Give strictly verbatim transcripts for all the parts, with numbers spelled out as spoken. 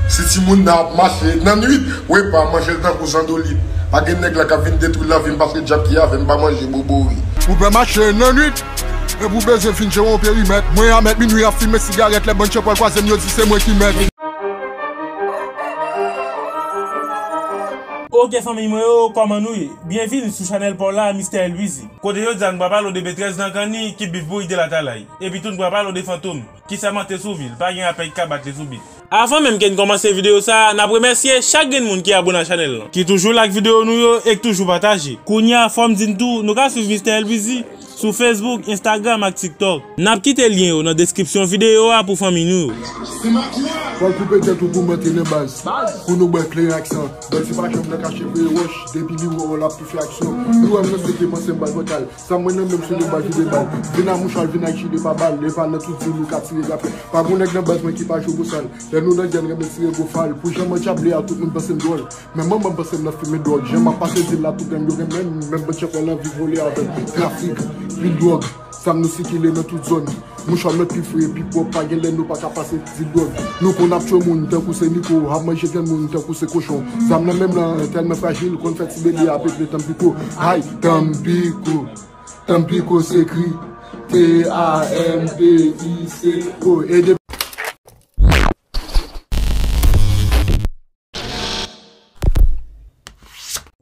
Si timoun nan ap mache nan nwit, ou e pa manje l tankou zandolit. Pa gen nèg la k ap vin detwi lavi m paske djab ki avè m pa manje bobori. Ou pè mache nan nwit, epi w bezwen vin jere yon perimèt. Mwen a mèt minwi ap fimen sigarèt, lè bann tchèpwèl kwaze m, yo di se mwen ki mèt. Ok fanmi mwen yo, kòman nou ye? Byenvini sou chanèl pa w la, Mistè Elwizi. Kote jodi a nou pral pale w de Betrès nan Kanni ki bif bourik de Latalay. Epi tou nou pral pale w de Fantom ki sèmante sou vi l, pa gen rapè ki ka bat li sou bit. Avan menm ke n kòmanse videyo sa a, n ap remèsye chak grenn moun ki abone a chanèl lan, ki toujou like videyo nou yo e k toujou pataje. Kounye a, fò m di n tou, nou ka swiv Mistè Elwizi sou Facebook, Instagram ak TikTok. N ap kite lyen yo nan deskripsyon videyo a pou fanmi nou yo. Fò l koupe tèt ou pou monte nan baz. Pou nou bwè kleren ak san. Bandi pa janm nan kache voye wòch. Depi li wè w, l ap tou fè aksyon. Li wè m nan sete panse m bal fòtal. Sa mwen nan menm sou de bal vide bal. Vin a mouchwa l vin ak jile pa bal. E pa nan tout vil ou ka tire gafè. Pa gon nèg nan baz mwen ki pa jwe bosal. Lè nou nan gè n renmen tire gwo fal. Pou jan m andjable a tout moun panse m dwòl. Men manman m panse m nan fimen dwòg. Jan m ap pase vil la tout gang yo renmen m. Menm bann tchèpwèl anvi vole avè m. Trafik, pil dwòg. Zam nou sikile nan tout zòn. Mouchwa m nan pi fre, pi pwòp, pa gen lè nou pa ka pase ti dwòg. Nou konn ap tchwe moun tankou se miko, ap manje vyann moun tankou se kochon. Zam nan menm nan tèlman frajil, konn fè ti bebe a peple tanpiko. Ay, tanpiko, tanpiko se kri. T A M P I C O. E de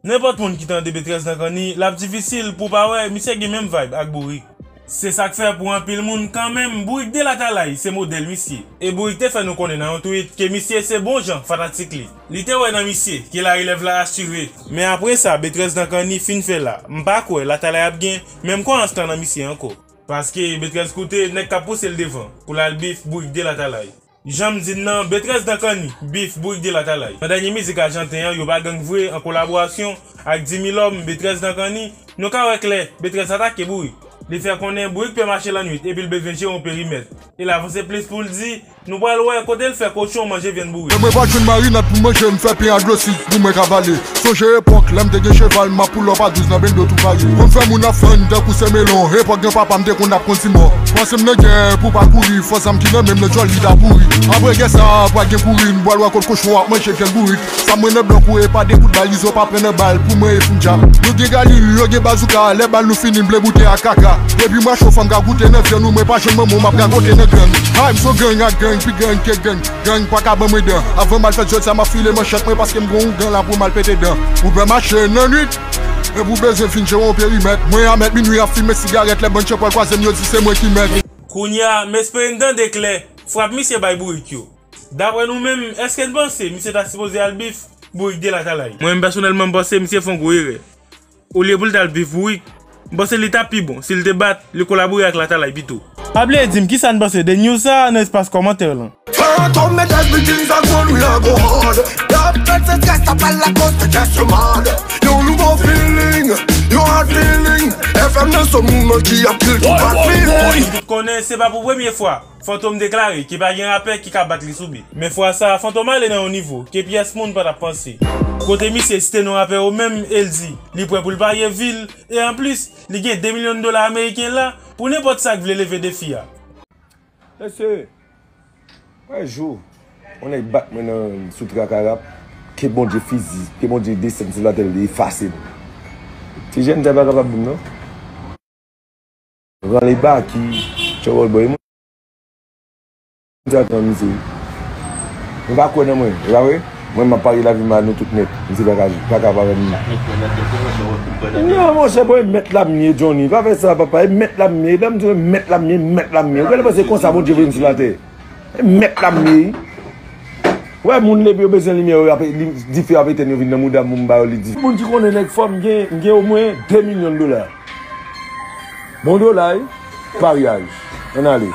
Nenpòt moun ki tande Betrès nan Kanni, l ap difisil pou w pa wè misye gen menm vibe ak Bourik. Se sa k fè pou anpil moun kanmenm, Bourik de Latalay se modèl misye. E Bourik te fè nou konnen nan yon tweet ke misye se bon jan fanatik li. Li te wè nan misye ke larelèv la asire. Men apre sa, Betrès nan Kanni fin fè la. M pa kwè Latalay ap gen menm kwayans lan nan misye ankò. Paske Betrès koute nèg k ap pouse l devan pou l al bif Bourik de Latalay. Jan m di n nan, Betrès nan Kanni bif Bourik de Latalay. Nan dènye mizik Ajanten an, Yo pa gang vre, an kolaborasyon ak Dimi Lòm, Betrès nan Kanni, nou ka wè klè, Betrès atake Bourik. Li fè konnen Bourik pè mache lannwit epi l bezwen jere yon perimèt. E l avanse plis pou l di, nou pral wè kote l fè kochon manje vyann Bourik. E mwen pa jwenn marinad pou manje, m fè pen ak glosid pou mwen ka vale. Sonje epòk, lè m te gen cheval, m ap pull up a douz nan bendo tou pare. Konn fè moun ap fann tankou se melon, epòk granpapa m te konn ap kondi mò. Panse m nan gè pou pa kouri, fò zam ki nan men m nan djòl li ta pouri. Apre gè sa, pral gen kouri, n pral wè kot kochon ap manje vyann bourik. Sa mwen nan blòk ou e pa de kout bal, izo pa pran nan bal, pou mwen e foun djab. Nou gen galil, yo gen bazouka, lè bal nou fini, n ble boute ak kaka. Depi mwen cho fò m ka goute nan vyann ou, mwen pa jwenn manman w, m ap ragote nan gang. Ay, m son gang ak gang, pi gang ke gang. Gang pa ka ban mwen dan. Avan m al fè djòl sa, m ap file manchèt mwen paske m gon ougan la pou m al pete dan. Ou pè mache nan nwit, epi w bezwen vin jere yon perimèt. Mwen a mèt minwi ap fimen sigarèt, lè bann tchèpwèl kwaze m, yo di se mwen ki mèt. Kounye a, m espere n tande klè frap misye bay bourik yo. Daprè nou menm, èske n panse misye ta sipoze al bif Bourik de Latalay? Mwen menm pèsonèlman, m panse misye fè yon gwo erè. Olye pou l t al bif Bourik, m panse li t ap pi bon si l te bat, li kolabore ak Latalay pito. Pa bliye di m kisa n panse de news sa a nan espas kòmantè lan. Fantom Metrès Building sa gwo lwi la gwo hard. Love fèt se strès sa pral lakòz fè chest yo mad. Yon nouvo feeling, yon hard feeling. F M nan son mouvman ki ap kill tout bad feeling. Nou tout konnen se pa pou premye fwa Fantom deklare ke pa gen rapè ki ka bat li sou bit. Men fwa sa a, Fantom ale nan yon nivo ke pyès moun pa t ap panse. Kote misye site non rapè yo menm e l di li prè pou l parye vi l, e anplis, li gen de milyon dola ameriken la pou nenpòt sa k vle leve defi a. Mesye, yon jou, yon nèg bat mwen nan sou traka rap, ke Bondye fizi, ke Bondye desann sou latè, li efase m. Ti jèn sa pa kapab di m non. Ranle baki, tchòbòl bòy. Mwen sa tan misye. Mwen pa kwè nan mwen, e pa vre? Mwen m ap parye lavi m a nou tout nèt. Misye pa ka, pa ka pa vè m. Non, monchè, bon, e mèt la m ye, Johnny. Pa fè sa, papa. E mèt la m ye. Lè m di w e mèt la m ye, mèt la m ye. Ou genlè panse konsa Bondye voye m sou latè? E mèt la m ye. Wè moun depi yo bezwen limyè, yo ap, li, dife ap etèn, yo vin nan mouda m pou m ba yo li dife. Moun ki konnen nèg fò, m gen, m gen omwen de milyon dola. Bon dola wi, paryaj. Ann ale.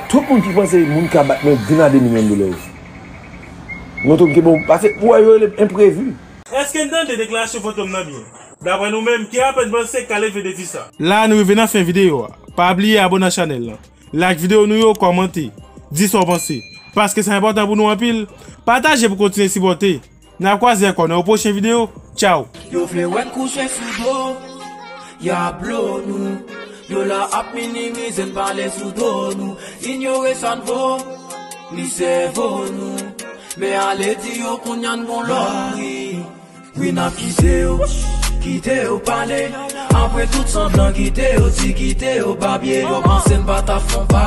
Tout moun ki panse moun ka bat mwen vin a de milyon dola yo. Montre m ke bon, pase ou wè yo rele enprevi. Èske n tande deklarasyon Fantom nan byen? Daprè nou menm, ki rapè n panse k ka leve defi sa? La nou rive nan fen videyo a. Pa bliye abone ak chanèl lan. Like videyo nou yo, kòmante, di sa w panse. Paske sa enpòtan pou nou anpil. Pataje pou kontinye sipòte. N ap kwaze ankò nan yon pwochen videyo. Tchaw! Yo vle wè n kouche sou do, y ap blo nou. Yo la ap minimize n pale sou do nou. Inyore sa n vo, ni sèvo nou. Men ale di yo kounye a n gon lòt pri. Wi, n ap kite yo, kite yo pale. Apre tout sanblan, kite yo di, kite yo babye. Yo panse n pa t ap fon pa.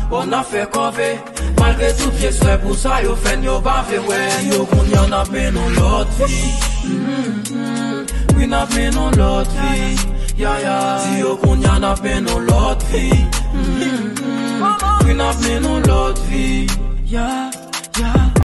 Bon, n ap fè kòve. Malgre tout vye swè pou sa yo fè n, yo pa vle wè. Di yo kounye a n ap mennen yon lòt vi. Mm, mm. Wi, n ap mennen yon lòt vi. Ya, ya. Di yo kounye a n ap mennen yon lòt vi. Mm, mm. Wi, n ap mennen yon lòt vi. Ya.